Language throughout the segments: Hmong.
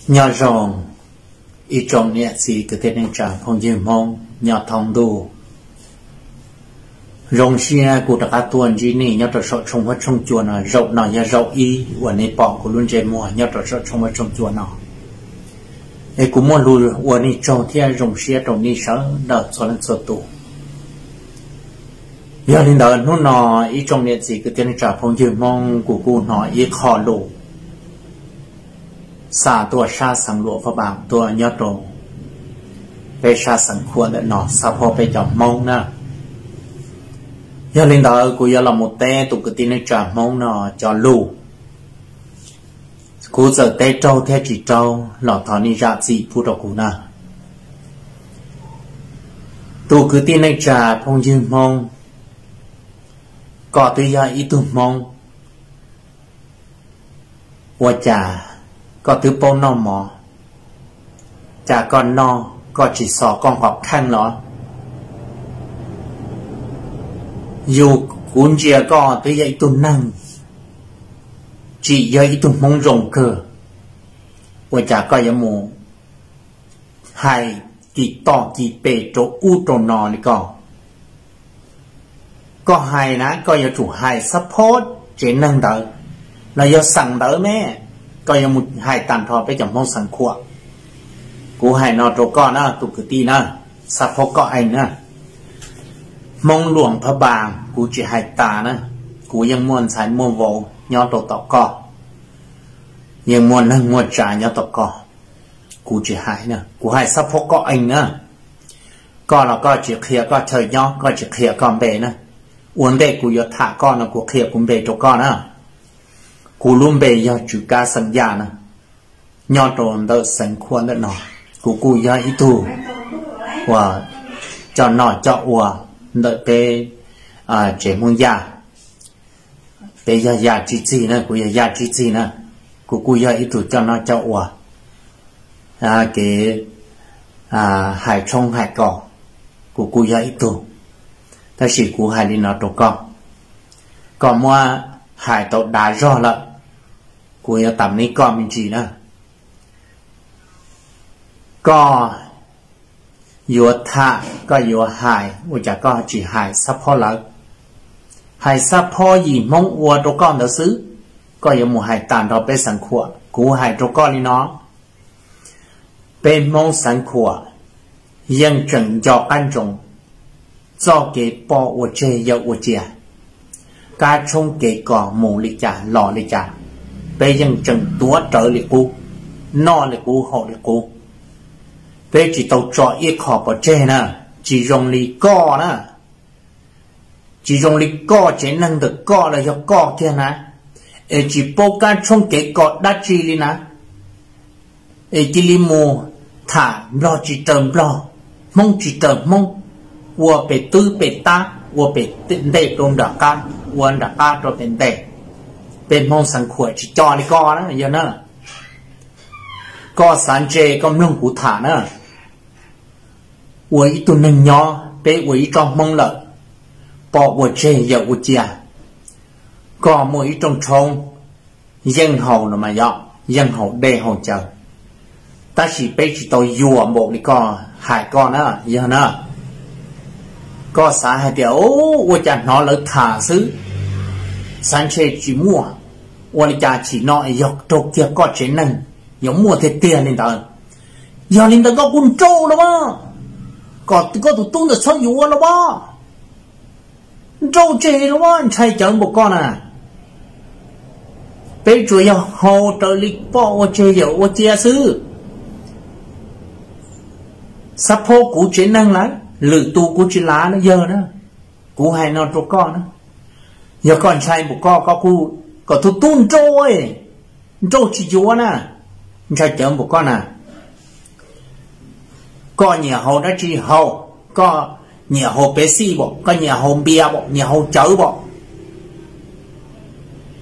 Nyob zoo ib tsoom niam txiv kwv tij neej tsa phooj ywg Hmoob nyob thoob ntuj. Zoo siab kuv rov qab tuaj ntsib nej nyob rau saum tshooj huab tshooj cua no. Zaum no yog zaum ib uas nej pom kuv lub ntsej muag nyob rau saum tshooj huab tshooj cua no. Es kuv muaj lus ua nej tsaug thiab zoo siab rau nej sawv daws txhua leej txhua tus. Yog li ntawd hnub no ib tsoom niam txiv kwv tij neej tsa phooj ywg Hmoob, kuv kuj hnov ib qho lus xa tuaj sab xeev Luam Phaj Npas tuaj nyob rau peb sab Xeev Khuam ntawm no, xab phob peb cov Hmoob na. Yog li ntawd kuv yuav los mus teb tus kwv tij neej tsa Hmoob no cov lus. Kuv txawm teb raug thiab tsis raug los thov nej zam txim pub rau kuv na. Tus kwv tij neej tsa phooj ywg Hmoob, koj twb yog ib tug Hmoob, ua cas koj twb paub noj mov, cas koj noj koj tsis xos koj qhov kheej los? Yus, kuv ntsia koj twb yog ib tug neeg, tsis yog ib tug Hmoob zoo kawg, ua cas koj yuav mus hais kis toj kis pes rau ub rau no li ko? Koj hais na koj yuav tsum hais xab phob tsev neeg ntawd los yog xeem ntawd me, koj yuav mus hais tag nrho peb cov Hmoob Xeev Khuam. Kuv hais no rau koj na tus kwv tij na, xab phob koj eeg na, Hmoob Luam Phaj Npas kuv tsis hais tas na, kuv yeej muaj ntxhais muaj vauv nyob rau tom koj, yeej muaj neeg muaj tsav nyob tom koj. Kuv tsis hais na, kuv hais xab phob koj eeg na. Koj los koj tsis qhia koj chaw nyob, koj tsis qhia koj npe na. Ua ntej kuv yuav tham koj no kuv qhia kuv npe rau koj na. Kuv lub npe yog Tswv Kab xeem Yaj na, nyob rau ntawm Xeev Khuam ntawm no. Kuv kuj yog ib tug uas coj noj coj ua ntawm peb tsev Hmoob Yaj. Peb yog Yaj tsib txig na, kuv yog Yaj tsib txig na. Kuv kuj yog ib tug coj noj coj ua, kev hais tshoob hais kos, kuv kuj yog ib tug. Tab sis kuv hais li no rau koj, koj muab hais tau dav zog lawm, kuv yuav tam neb koj me ntsis na. Koj yuav tham koj yuav hais ua cas koj tsis hais xab phob lawv? Hais xab phob yim Hmoob ua rau koj ntawd xwb, koj yuav mus hais tag nrho peb Xeev Khuam. Kuv hais rau koj li no, peb Hmoob Xeev Khuam yeej tseem nco qab ntsoov txoj kev poj ua tseg yawm ua cia, kab tshoob kev kos mus li cas los li cas, peb yeej tseem tuav rawv li qub, noj li qub haus li qub. Peb tsis tau tso ib qho pov tseg na, tsis zoo li koj na. Tsis zoo li koj tsev neeg ntawm koj los yog koj kiag na, es tsis paub kab tshoob kev kos dab tsi li na, es cia li mus tham Nplog tsis raws Nplog, Hmoob tsis raws Hmoob, ua pem twb pem tab, ua pem ntej rau nram qab, ua nram qab rau pem ntej. Peb Hmoob Xeev Khuam tsis co li koj na yog na. Koj xav ntse koj mloog kuv tham na. Ua ib tug neeg nyob peb ua ib tsob Hmoob lawm, poj ua tseg yawm ua cia. Koj muaj ib rooj tshoob yeej haus los mas yog yeej haus dej haus cawv, tab sis peb tsis tau yuam npaum li koj hais koj na yog na. Koj xav hais tias ua cas hnov lawv tham xwb, xav ntshe tsis muaj, ua li cas chim no yog raug kiag koj tsev neeg yuav muaj tiag tiag li ntawd. Yog li ntawd koj kuj nrauj los as, kom koj tus tub ntawd txhob yuav los as, nrauj tseg los as, ntshai cawv npaum koj na. Peb tsuas yog haus raws li poj ua tseg yawm ua cia xwb. Xab phob kuv tsev neeg lawm, lwm tus kuv tsis lav na yawg na. Kuv hais no rau koj na, yog koj ntshai npaum koj, koj kuj kom tus tub nrauj, nrauj tsis yuav na, ntshai cawv npaum koj na. Koj nyiam haus dab tsi haus, koj nyiam haus Pepsi pom, koj nyiam haus npias pom, nyiam haus cawv pom,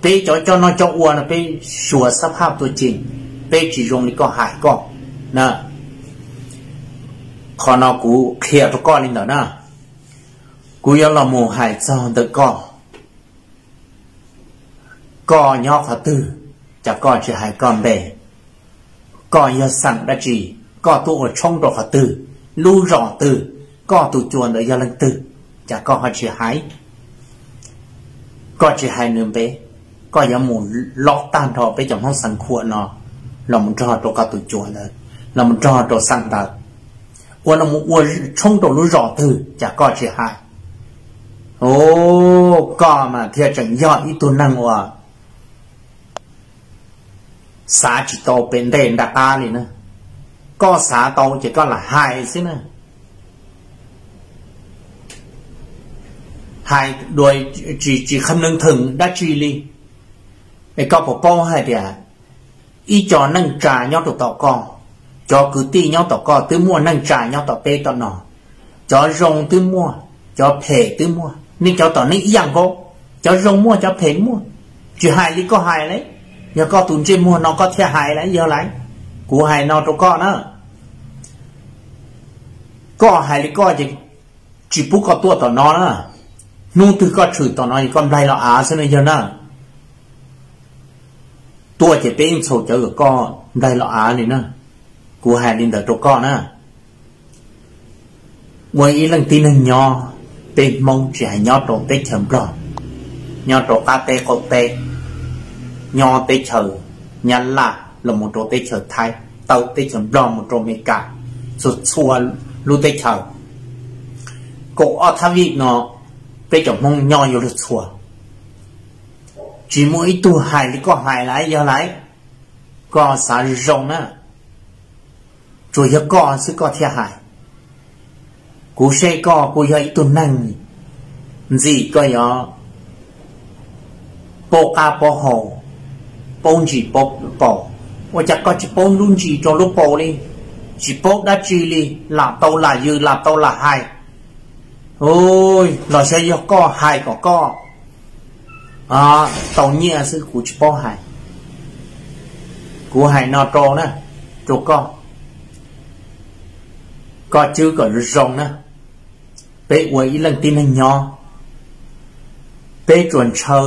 peb cov coj noj coj ua no peb suav xab phaj tuaj ceem, peb tsis zoo li koj hais koj na. Qhov no kuv qhia rau koj li ntawd na. Kuv yuav los mus hais txog ntawm koj, koj nyob qhov twg, cas koj tsis hais koj npe? Koj yog xeem dab tsi? Koj tuaj ua tshoob rau qhov twg? Lub zos twg? Koj tus cua ntawd yog leej twg? Cas koj ho tsis hais? Koj tsis hais nws npe, koj yuav mus lob tag nrho peb cov Hmoob Xeev Khuam no los mus nrog rau koj tus cua ntawd, los mus nrog rau xeem ntawd, ua los mus ua tshoob rau lub zos twg cas koj tsis hais? Ov, koj mas thiaj tseem yog ib tug neeg uas xav tsis tau pem ntej nram qab li na. Koj xav tau ces koj lam hais xwb na. Hais dua, tsis, tsis kheev neeg theem dab tsi li. Es koj puas paub hais tias ib co neej tsa nyob rau tom koj, cov kwv tij nyob tom koj twb muaj neej tsa nyob tom peb tom no, cov zoo twb muaj, cov phem twb muaj, nej cov tom nej ib yam nkaus, cov zoo muaj cov phem muaj. Tsis hais li koj hais lawm, yog koj tus ntsej muag no koj thiaj hais lawm yog lawm. Kuv hais no rau koj na, koj hais li koj ces tsis pub koj tuaj tom no na. Hnub twg koj tshwm tom no es koj nplaig los av xwb na yog na. Tuaj ces peb yeej txhaum cawv kom koj nplaig los av li na. Kuv hais li ntawd rau koj na. Ua ib leej tib neeg nyob, peb Hmoob tsis hais nyob rau teb chaws Nplog, nyob rau qab teb qaum teb, nyob teb chaws Nyab Laj los mus rau teb chaws Thaib, tawm teb chaws Nplog mus rau Amelikas, txhua txhua lub teb chaws, kaum ob thab vij no peb cov Hmoob nyob yuav luag txhua. Tsis muaj ib tug hais li koj hais lawm yog lawm. Koj xav zoo na, tsuas yog koj xwb koj thiaj hais. Kuv saib koj kuj yog ib tug neeg ntxim koj yuav paub qab paub hau, paub ntsis paub paus. Ua cas koj tsis paub lub ntsis rau lub paus li, tsis paub dab tsi li, lam tau lam yws lam tau lam hais? Los xyov yog koj hais kom koj tau nyiaj xwb kuv tsis paub hais. Kuv hais no rau na, rau koj, koj cwb kom zoo na. Peb ua ib leej tib neeg nyob, peb tsuas ntshaw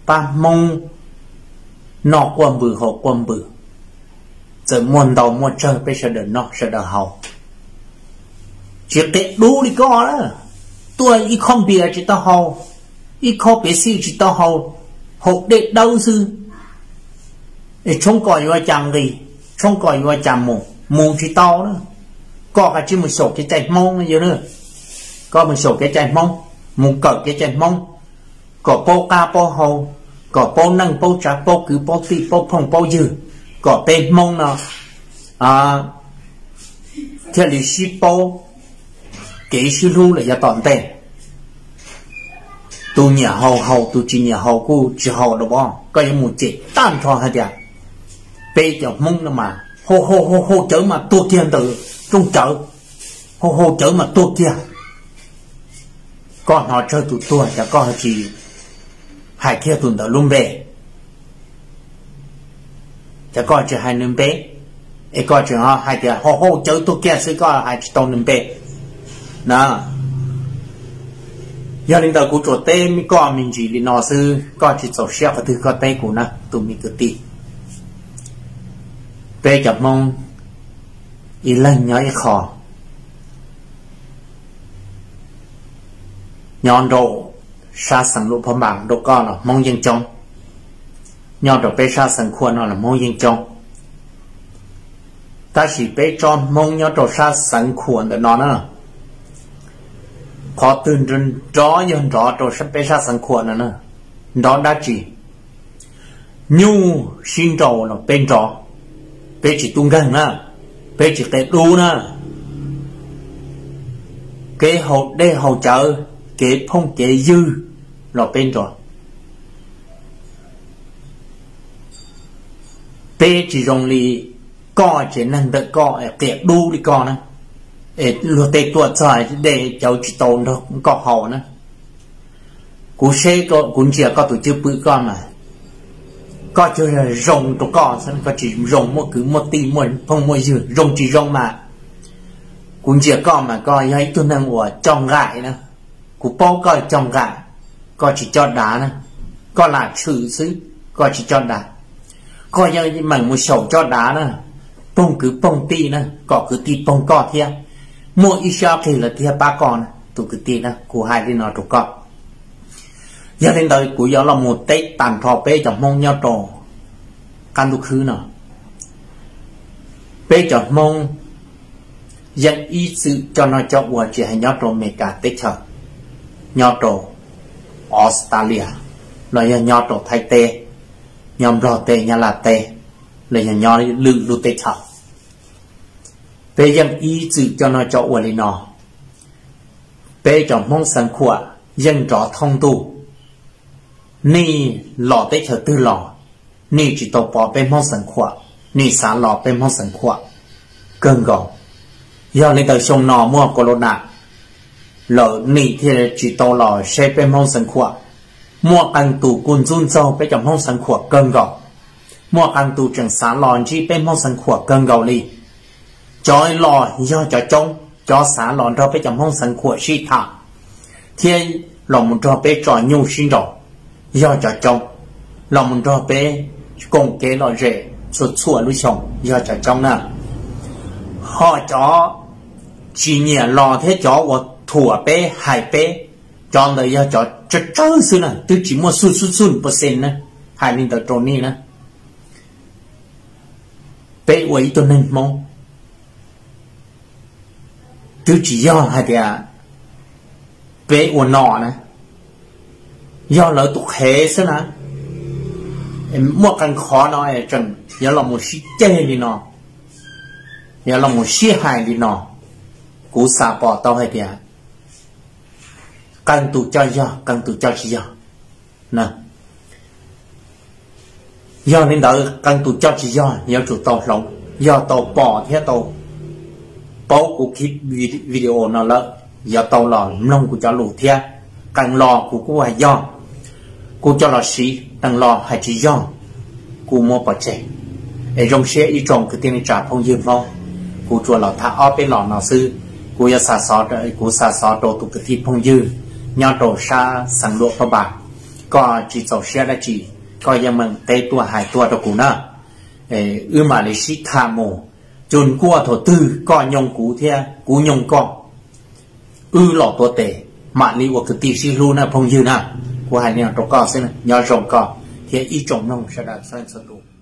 pab Hmoob noj quaj npws haus quaj npws, txawm muaj ntau muaj tsawg peb sawv daws noj sawv daws haus. Tsis qias dub li koj na, tuaj ib khob npias tsis tau haus, ib khob pev xij tsis tau haus, haus dej dawb xwb. Es tshoob kos yuav cas nqis, tshoob kos yuav cas mus, mus tsis tau na. Koj kav tsij mus xyaum kev cai Hmoob na yog, koj mus xyaum kev cai Hmoob, mus kawm kev cai Hmoob, kom paub qab paub hau, kom paub neej paub tsav, paub kwv paub tij, paub phooj paub ywg, kom peb Hmoob no thiaj li sib paub kev sib hlub lawm yav tom ntej. Tus nyiam haus haus, tus tsis nyiam haus kuj tsis haus rau vos. Koj yuav mus cem tag nrho hais tias peb cov Hmoob no mas haus haus haus haus cawv mas tuag kiag ntawm rooj cawv, haus haus cawv mas tuag kiag. Koj hnov tsawg tus tuag cas koj tsis hais kiag tus ntawd lub npe? Cas koj tsis hais nws npe? Es koj tseem hais tias haus haus cawv tuag kiag xwb, koj hais tsis tau nws npe na. Yog li ntawd kuv tsuas teb koj me ntsis li no xwb, koj tsis txaus siab qhov twg koj teb kuv na tus me kwv tij. Peb cov Hmoob ib leeg nyob ib qho, nyob rau sab xeev Luam Phab Npas rau koj los Hmoob yeej coob, nyob rau peb sab Xeev Khuam no los Hmoob yeej coob. Tab sis peb tsob Hmoob nyob rau sab Xeev Khuam ntawm no na, qhov twg nrov yog nrov rau peb sab Xeev Khuam no na. Nrov dab tsi? Nyuj sib nraus los peb nrov, peb tsis tub nkeeg na, peb tsis qias dub na. Kev haus dej haus cawv, kev phooj kev ywg los peb nrov. Peb tsis zoo li koj, tsev neeg ntawm koj es qias dub li koj na, es luag tej tuaj txog dej cawv tsis tau nrog koj haus na. Kuv seb, kuv ntsia koj tus cwj pwm koj mas, koj tsuas yog zoo rau koj xwb, koj tsis zoo muaj kwv muaj tij muaj phooj muaj ywg. Zoo tsis zoo mas, kuv ntsia koj mas koj yog ib tug neeg uas coj nqaim na. Kuv paub koj coj nqaim, koj tsis coj dav na. Koj lam tshwm xwb, koj tsis coj dav. Koj yog meem mus xyaum coj dav na, poog kwv poog tij na, kom kwv tij poog koj thiab, muaj ib sab qig lawv thiaj pab koj na tus kwv tij na, kuv hais li no rau koj. Yog li ntawd kuv yuav los mus teb tag nrho peb cov Hmoob nyob rau qab ntuj khwb no. Peb cov Hmoob yeej ib txwm coj noj coj ua tsis hais nyob rau Amelikas teb chaws, nyob rau Australia, los yog nyob rau Thaib teb, nyob Nplog teb, nyob Laj teb, los yog nyob lwm lub teb chaws, peb yeej ib txwm coj noj coj ua li no. Peb cov Hmoob Xeev Khuam yeej nrov thoob ntuj, nej los teb chaws twg los nej tsis tau pom peb Hmoob Xeev Khuam, nej xav los peb Hmoob Xeev Khuam kawg nkaus. Yog li ntawd xyoo no muaj corona lawm nej thiaj tsis tau los saib peb Hmoob Xeev Khuam. Muaj qee tus kuj ntxub ntxaug peb cov Hmoob Xeev Khuam kawg nkaus, muaj qee tus tseem xav los ntsib peb Hmoob Xeev Khuam kawg nkaus li. Cov los yog cov coob, cov xav los nrog peb cov Hmoob Xeev Khuam sib tham thiab los mus nrog peb tso nyuj sib nraus yog cov coob, los mus nrog peb koom kev lom zem txhua txhua lub xyoo yog cov coob na. Ho cov tsis nyiam los thiab cov uas thuam peb hais peb, cov ntawd yog cov tsawg tsawg xwb na, twb tsis muaj xub xub xub pes xees na, hais li ntawd rau nej na. Peb ua ib tug neeg Hmoob, twb tsis yog hais tias peb ua no na, yog lawv tus qhev xwb na. Muaj qee qhov no tseem yuav los mus sib ceg li no, yuav los mus sib hais li no. Kuv xav pom tau hais tias qee tus coj yog, qee tus coj tsis yog. Yog li ntawd qee tus coj tsis yog yuav tsum tau hloov, yog tau pom thiab tau paub kuv clip video no lawm, yuav tau los mloog kuv cov lus thiab. Qee los kuv kuj hais yog, kuv coj los siv, qee los hais tsis yog, kuv muab pov tseg. Es zoo siab ib tsoom kwv tij neej tsa phooj ywg Hmoob, kuv tsuas los tham ob peb los no xwb. Kuv yuav, kuv xa xov rau tus kwv tij phooj ywg nyob rau sab xeev Luam Phaj Npas, koj tsis txaus siab dab tsi, koj yeej meem teb tuaj hais tuaj rau kuv na. Wb mam li sib tham mus, txog nkaus thaum twg koj nyoo kuv thiab kuv nyoo koj, wb los tuav tes mam li ua kwv tij sib hlub na phooj ywg na. Kuv hais li no rau koj xwb, nyob zoo koj thiab ib tsoom mloog sawv daws txhua tus.